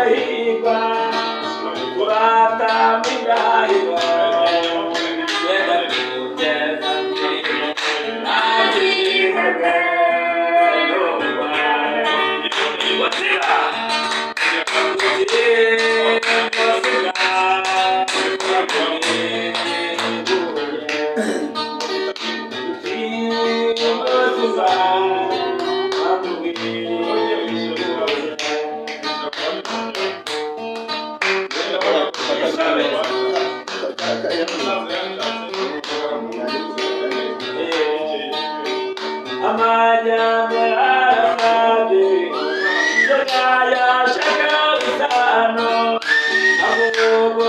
Rudahigwa uratamba indahiro yenda kugeza amajyambere arasabye yashaka isano ahubwo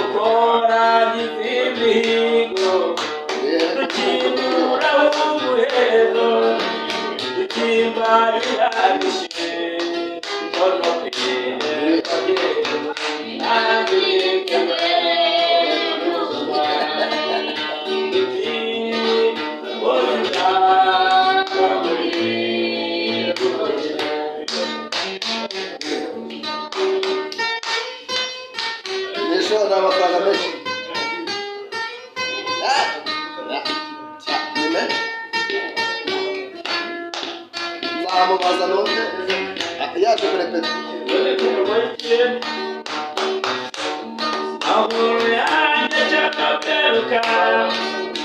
Dukorangiza imihigo, dukinura umuhezo, dukimbarira bishe kono Nisho ni amafaranga menshi. Ah! Ni menshi. Nzamubaza numve yaje kurepeta. Amahoro yanjye nshaka kweruka,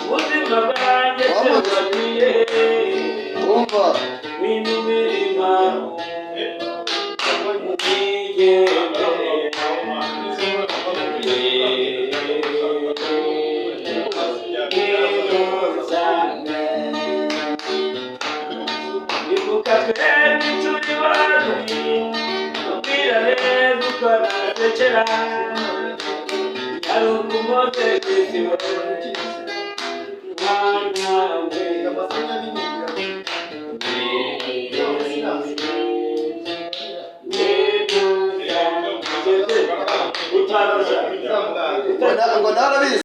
ubuzima bwanjye bubagiye. Wumva. W'imirima mwigendere. Ibuka twembi turi babiri, ubwira neza uko nasekera ari ukumoze isibo mwana we. Ngo narabizi.